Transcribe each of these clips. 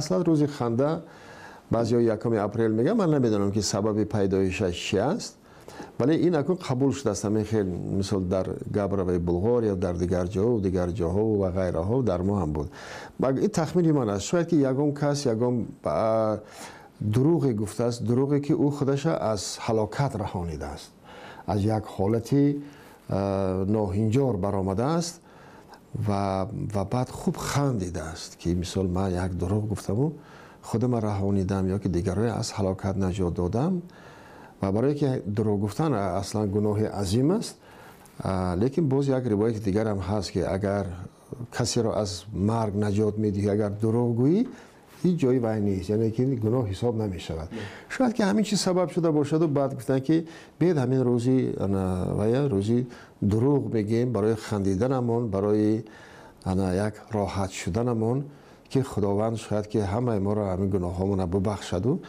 Аслан рӯзи ханда баъзеҳо 1 апрел мегӯянд. Ман намедонам, ки сабаби пайдоишаш чи аст, вале ин акун қабул шудааст. Ҳамин хел, мисол, дар Габровои Булғория, дар дигар ҷоҳо, дигар ҷоҳо ва ғайраҳо, дар мо ҳам буд. Ин тахмини ман аст. Шояд ки ягон кас ягон дурӯғе гуфтааст, дурӯғе ки ӯ худаша аз ҳалокат раҳонидааст, аз як ҳолати ноҳинҷор баромадааст ва баъд хуб хандидааст, ки мисол, ман як дурӯғ гуфтаму худама раҳонидам ё ки дигарое аз ҳалокат наҷот додам. Ва барое ки дурӯғ гуфтан аслан гуноҳи азим аст, лекин боз як ривояти дигарам ҳаст, ки агар касеро аз марг наҷот медиҳӣ, агар дурӯғ гӯӣ, ҳеҷ ҷои вай нест, яъне ки гуноҳ ҳисоб намешавад. Шояд ки ҳамин чиз сабаб шуда бошаду баъд гуфтанд, ки биед, ҳамин рӯзи вая рӯзи дурӯғ мегӯем барои хандиданамон, барои ана як роҳат шуданамон, ки Худованд шояд ки ҳамаи моро ҳамин гуноҳҳомона бубахшаду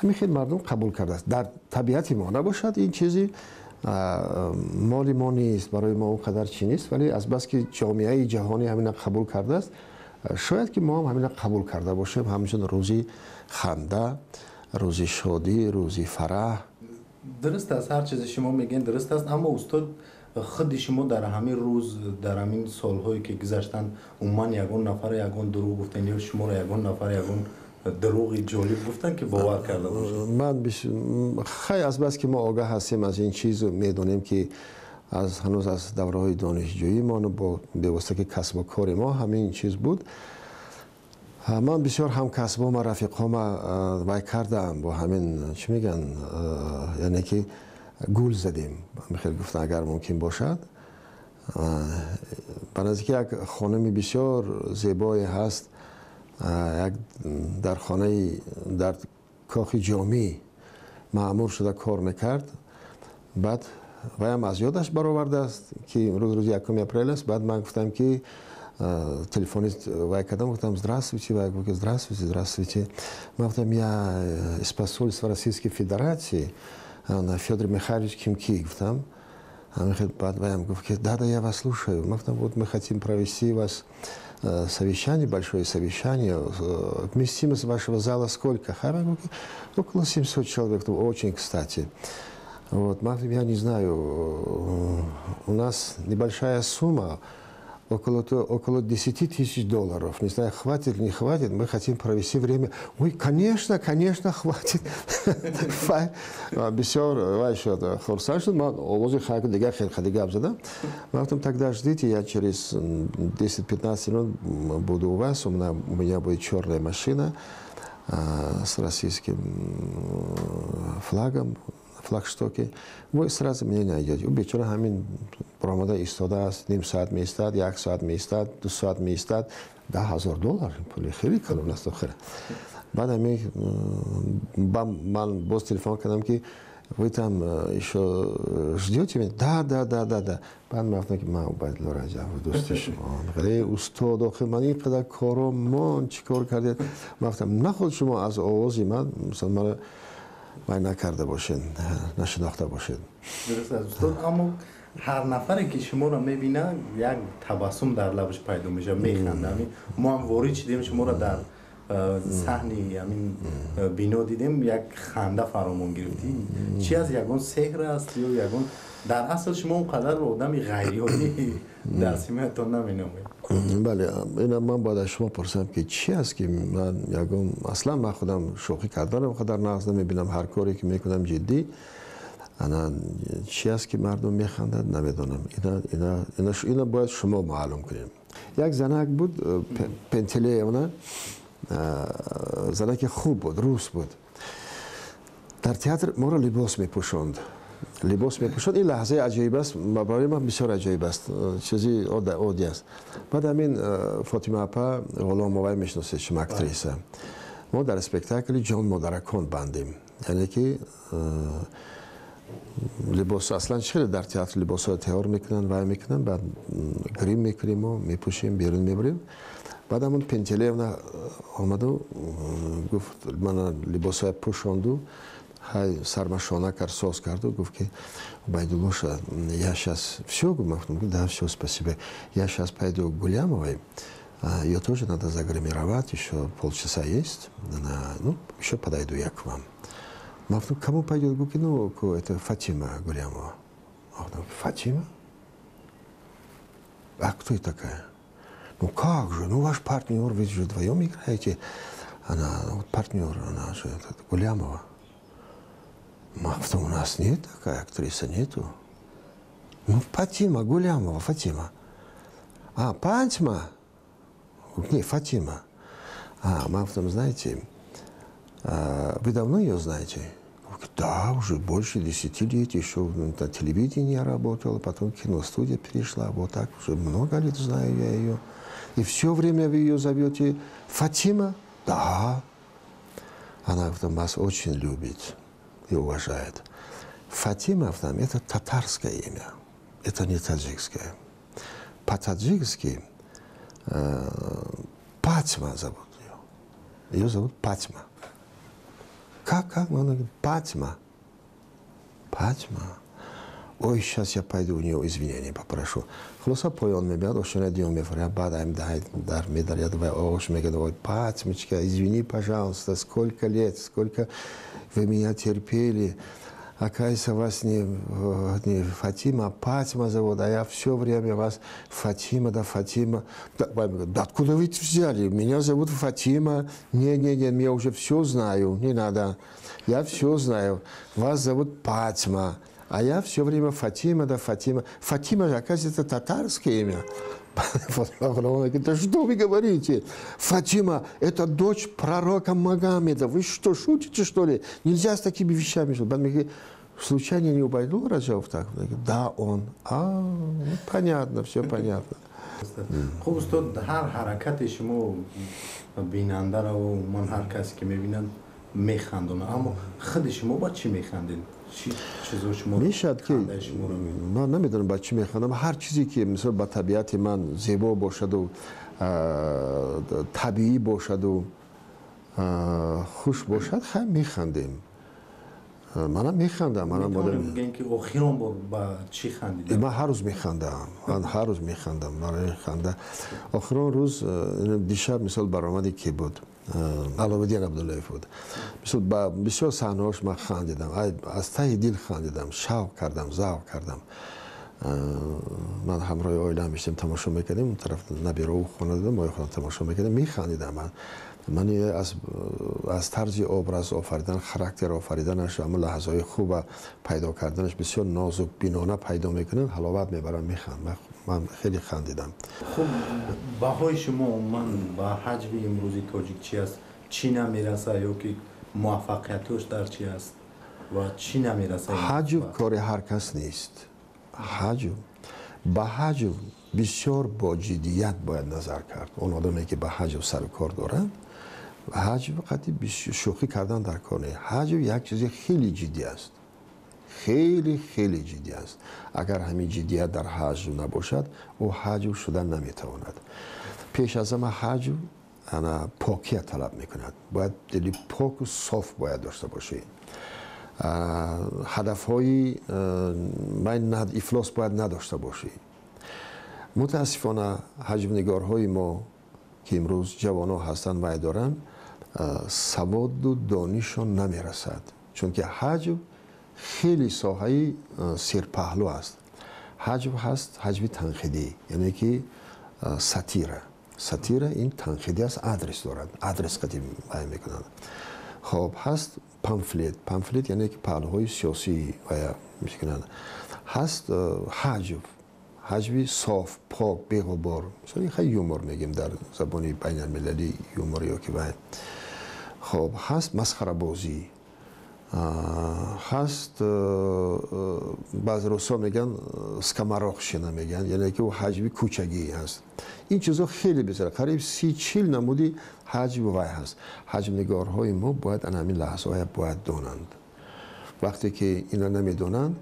ҳамин хел мардум қабул кардааст. Дар табиати мо набошад, ин чизи моли мо нест, барои мо он қадар чӣ нест, вале азбаски ҷомеаи ҷаҳонӣ ҳамина қабул кардааст, шояд ки мо ҳам ҳамина қабул карда бошем ҳамчун рӯзи ханда, рӯзи шодӣ, рӯзи фараҳ. Дуруст аст, ҳар чизе шумо мегӯед, дуруст аст. Аммо, устод, худи шумо дар ҳамин рӯз, дар ҳамин солҳое ки гузаштанд, умуман ягон нафар ягон дурӯғ гуфтан ё шуморо ягон нафар ягон дурӯғи ҷолиб гуфтан, ки бовар карда бошед? Ман хай, азбаски мо огаҳ ҳастем аз ин чиз, медонем, ки аз ҳанӯз аз давраҳои донишҷӯимон бо бевосита ки касбу кори мо ҳамин чиз буд, ман бисёр ҳамкасбома, рафиқҳома вай кардаам бо ҳамин, чӣ мегӯянд, яъне ки гул задем, хел гуфтан агар мумкин бошад. Ба наздики як хонуми бисёр зебое ҳаст, як дар хонаи, дар кохи ҷомӣ маъмур шуда кор мекард. Баъд ваям аз ёдаш баровардааст, ки имрӯз рӯзи 1 апрел аст. Баъд ман гуфтам, ки телефонист вай кардам, гуфтам: «Здравствуйте». Вай гуфт: «Здравствуйте, здравствуйте». Ман гуфтам: «Я из посольства Российской Федерации, Федор Михайлович Кимки», гуфтам. Баъд ваям гуфт, ки: «Да, да, я вас слушаю». Ман гуфтам: «Вот мы хотим провести вас совещание, большое совещание. Вместимость вашего зала сколько?» «Около 700 человек». «Очень кстати. Вот, я не знаю, у нас небольшая сумма, около 10 тысяч долларов. Не знаю, хватит или не хватит, мы хотим провести время». «Ой, конечно, конечно, хватит». Бисёр вай шуд, хурсанд шуд. Ман овози хайку дигар хел хади гап задам. Ман гуфтам: «Тогда ждите, я через 10-15 минут буду у вас, у меня будет черная машина с российским флагом, флагштоке, вы сразу меня найдете». Ӯ бечора ҳамин баромада истодааст, ним соат меистад, як соат меистад, 2 соат меистад. 10 000 доллар пули хеле калон аст охир. Баъд ҳамин ман боз телефон кардам, ки: «Вы там еще ждете меня?» «Да, да, да, да, да». Баъд ман гуфтам, ки ман Убайдулло Раҷабов, дӯсти шумо. «Устод, охир ман ин қадар коро мон, чӣ кор кардед?» Ман гуфтам: «Наход шумо аз овози ман, мисол, мара вай накарда бошед, нашинохта бошед». Дуруст аст, устод, аммо ҳар нафаре ки шуморо мебинад, як табассум дар лабаш пайдо мешавад, механда. Мо ҳам ворид шудем, шуморо дар саҳни ҳамин бино дидем, як ханда фаромон гирифтӣ. Чи аст? Ягон сеҳр аст ё ягон, дар асл шумо он қадар одами ғайриоддӣ дар симоятон наменамоед? Бале, ина ман бояд аз шумо пурсам, ки чи аст, ки ман ягон, аслан ман худам шӯхӣ карданам қадар нағз намебинам, ҳар коре ки мекунам, ҷиддӣ. Ана чи аст, ки мардум механдад, намедонам. Ина бояд шумо маълум кунем. Як занак буд, Пентелеевна, занаки хуб буд, рус буд. Дар театр моро либос мепӯшонд, либос мепӯшонд. Ин лаҳзаи аҷоиб аст, барои ман бисёр аҷоиб аст, чизи оддӣ аст. Баъд ҳамин Фотима апа Ғуломовай, мешиносед шумо, актриса, мо дар спектакли «Ҷон модаракон» бандем, яъне ки либос, аслан чӣ хеле дар театр либосҳоро тайёр мекунанд, вай мекунанд, баъд грим мекунему мепӯшем, берун мебарем. Баъд ҳамон Пентелеевна омаду гуфт, мана либосҳоя пӯшонду, ҳай сармашона кард, соз карду гуфт, ки: «Убайдуллоша, я сейчас все». Гуфтам: «Да, все, спасибо. Я сейчас пойду к Гулямовой». Ее тоже надо загримировать, еще полчаса есть. Она, ну, еще подойду я к вам. Ман, кому пойдет? Говорит, ну, это Фатима Гулямова. Фатима? А кто это такая? Ну как же, ну ваш партнер, вы же вдвоем играете. Она, вот партнер, она же, это, Гулямова. А у нас нет такая актриса, нету. Ну, Фатима Гулямова, Фатима. А, Патьма? Не, Фатима. А, ман, знаете, вы давно ее знаете? Да, уже больше 10 лет, еще на телевидении я работала, потом в киностудия перешла, вот так уже много лет знаю я ее. И все время вы ее зовете Фатима? Да. Она вас очень любит и уважает. Фатима там – это татарское имя, это не таджикское. По-таджикски Патьма зовут ее. Ее зовут Патьма. Как, как? Она говорит, Патьма. Патьма. Ой, сейчас я пойду у нее извинения попрошу. Хулоса, поён мебиад, ошона диён мефаря, баъд ам дар медаряд ва оғош мегӯяд: ой, Патьмочка, извини, пожалуйста, сколько лет, сколько вы меня терпели. Оказывается, вас не Фатима, а Патьма зовут, а я все время вас Фатима, да Фатима. Да, да откуда вы взяли? Меня зовут Фатима. Не-не-не, я уже все знаю, не надо. Я все знаю. Вас зовут Патьма. А я все время Фатима, да Фатима. Фатима же, оказывается, татарское имя. Он говорит: да что вы говорите? Фатима – это дочь пророка Магомеда. Вы что, шутите, что ли? Нельзя с такими вещами. Случайно не Убайдулла Раджабов так? Да, он. А, ну, понятно, все понятно. Хуб, устод, ҳар ҳаракати шумо бинандаро, умуман ҳар касе ки мебинад, механдонад, аммо худи шумо ба чӣ механдед? Мешавад, ки ман намедонам, ба чӣ механдам. Ҳар чизе ки, мисол, ба табиати ман зебо бошаду табиӣ бошаду хуш бошад, хай, механдем. Манам механдам. Мегӯем, ки охирон бор ба чӣ хандидед? Ман ҳар рӯз механдам, ман ҳар рӯз механдам. Барои ханда охирон рӯз дишаб, мисол, баромади ки буд, Аловиддин Абдуллаев буд, мисол, ба бисёр саҳнаҳош ман хандидам, аз таҳи дил хандидам, шавқ кардам, завқ кардам. Ман ҳамроҳи оилаам мешидем, тамошо мекардем, он тараф набираву хона додам, мои хона тамошо мекардем, механдидам. Ман аз тарзи образ офаридан, характер офариданаш, ҳамон лаҳзаҳои хуба пайдо карданаш, бисёр нозукбинона пайдо мекунам, ҳаловат мебарам, механд. Ман хеле хандидам. Хуб, баҳои шумо умуман ба ҳаҷви имрӯзи тоҷик чи аст? Чӣ намераса ё ки муваффақиятош дар чи аст ва чӣ намераса? Ҳаҷв кори ҳар кас нест. Ҳаҷв, ба ҳаҷв бисёр бо ҷиддият бояд назар кард. Он одаме, ки ба ҳаҷв сару кор дорад, ҳаҷв қати шӯхӣ кардан дар кор не. Ҳаҷв як чизи хеле ҷиддӣ аст, хеле хеле ҷиддӣ аст. Агар ҳамин ҷиддият дар ҳаҷв набошад, ӯ ҳаҷв шудан наметавонад. Пеш аз ҳама ҳаҷв ана покия талаб мекунад, бояд дили поку соф бояд дошта бошӣ, ҳадафҳои ифлос бояд надошта бошӣ. Мутаассифона, ҳаҷвнигорҳои мо, ки имрӯз ҷавонҳо ҳастанд, вай доранд, саводу донишон намерасад, чунки ҳаҷв хеле соҳаи серпаҳлӯ аст. Ҳаҷв ҳаст ҳаҷви танқидӣ, яъне ки сатира. Сатира ин танқидӣ аст, адрес дорад, адрес қати вай мекунад. Хоб, ҳаст памфлет. Памфлет яъне ки паҳлӯҳои сиёсӣ вая мекунад. Ҳаст ҳаҷв, ҳаҷви соф, пок, беғубор, мисоли хай юмор мегем дар забони байналмилалӣ, юмор ё ки вай. Хоб, ҳаст масхарабозӣ, ҳаст, баъзе русҳо мегӯянд, скоморохщина мегӯянд, яъне ки ӯ ҳаҷви кӯчагӣ ҳаст. Ин чизҳо хеле бисёр, қариб 30-40 намуди ҳаҷв вай ҳаст. Ҳаҷвнигорҳои мо бояд ана ҳамин лаҳзаҳоя бояд донанд. Вақте ки ина намедонанд,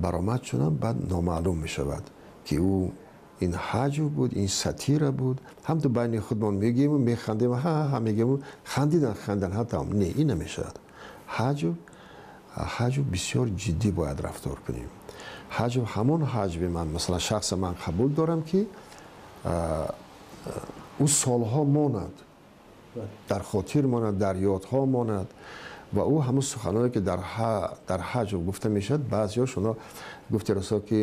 баромад шуданд, баъд номаълум мешавад, ки ӯ ин ҳаҷв буд, ин сатира буд. Ҳамту байни худмон мегӯему механдем, ҳа ҳа мегӯему, хандидан, хандан, ҳа, тамом. Не, ин намешавад. Ҳаҷв бисёр ҷиддӣ бояд рафтор кунем. Ҳаҷв, ҳамон ҳаҷви ман, масалан, шахса ман қабул дорам, ки Ӯ солҳо монад, дар хотир монад, дар ёдҳо монад. Ва ӯ ҳамун суханое ки дар ҳаҷв гуфта мешавад, баъзеҳош оно гуфти расо ки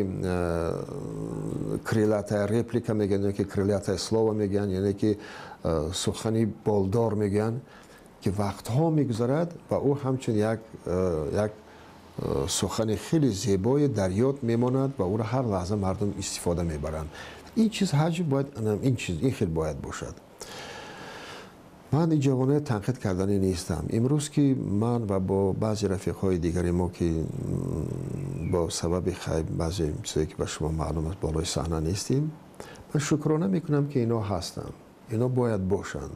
крылатая реплика мегӯянд ё ки крылатое слово мегӯянд, яъне ки сухани болдор мегӯянд, ки вақтҳо мегузарад ва ӯ ҳамчун як сухани хеле зебое дар ёд мемонад ва ӯро ҳар лаҳза мардум истифода мебаранд. Ин чиз ҳаҷв бояд, ин чиз ин хел бояд бошад. Ман ин ҷавоноя танқид карданӣ нестам. Имрӯз ки ман ва бо баъзе рафиқҳои дигари мо, ки бо сабаби хайр баъзе чизое ки ба шумо маълум аст, болои саҳна нестем, ман шукрона мекунам, ки ино ҳастанд, ино бояд бошанд,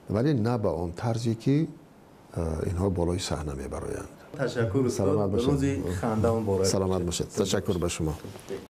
вале на ба он тарзе ки инҳо болои саҳна мебароянд. Ташаккур, устод. Рӯзи ханда муборак. Саломат бошед, ташаккур ба шумо.